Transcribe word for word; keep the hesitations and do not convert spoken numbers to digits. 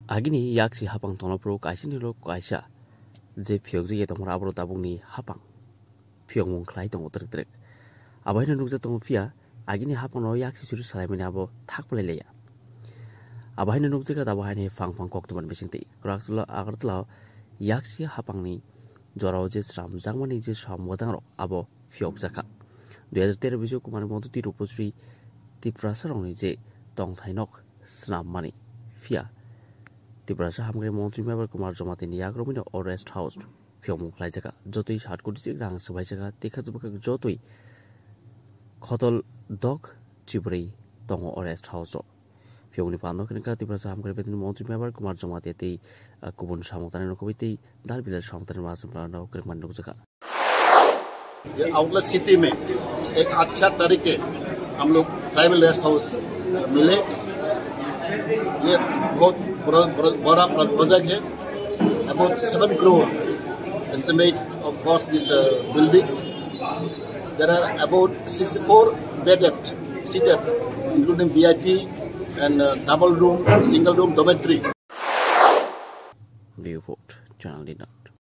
Agini yaksi hapang tongnaphuru kaisani ulo kaisa je phiyokjagwi tongmani aborok tabukni hapang phiyokmung khlai tongo twrwk twrwk. Abo haino nukjak tongo phiya agini hapangno yaksi suri salaimani abo thak phlai laiya. Abo haino nukjakha abo haino phang phang koktwmani bisingtwi kwrak chwla Agartala o yaksi hapangni jorao je sramjakmani je sam wadangrok abo phiyokjakha. Dui hajar tero Bijay Kumar ni montri Rupasri Tiprasarokni je tongthainok swnammani phiya Tiprasa hamkrai montri Mevar Kumar Jamatini yakromino o rest house phiyokmung khlaijakha. Jotoi sat koti chik rang swbaijakha tei kha jotoi khotol dok chibrwi tongo o rest house o. Phiyokni pando khe wngkha Tiprasa hamkrai bedini montri Mevar Kumar Jamatia tei, ah, kubun samung tanai nokhobai tei dal bilal samung tanai masum plano kwrwngmani nukjakha. ये आगरतला सिटी में एक अच्छा तरीके हम लोग tribal rest house मिले। ये बहुत बड़ा, बड़ा, बड़ा प्रोजेक्ट है। About seven crore estimate of cost this, uh, building. There are about sixty-four bedded, seated, including V I P and, uh, double room, single room, dormitory. View Report, Channel Dinner.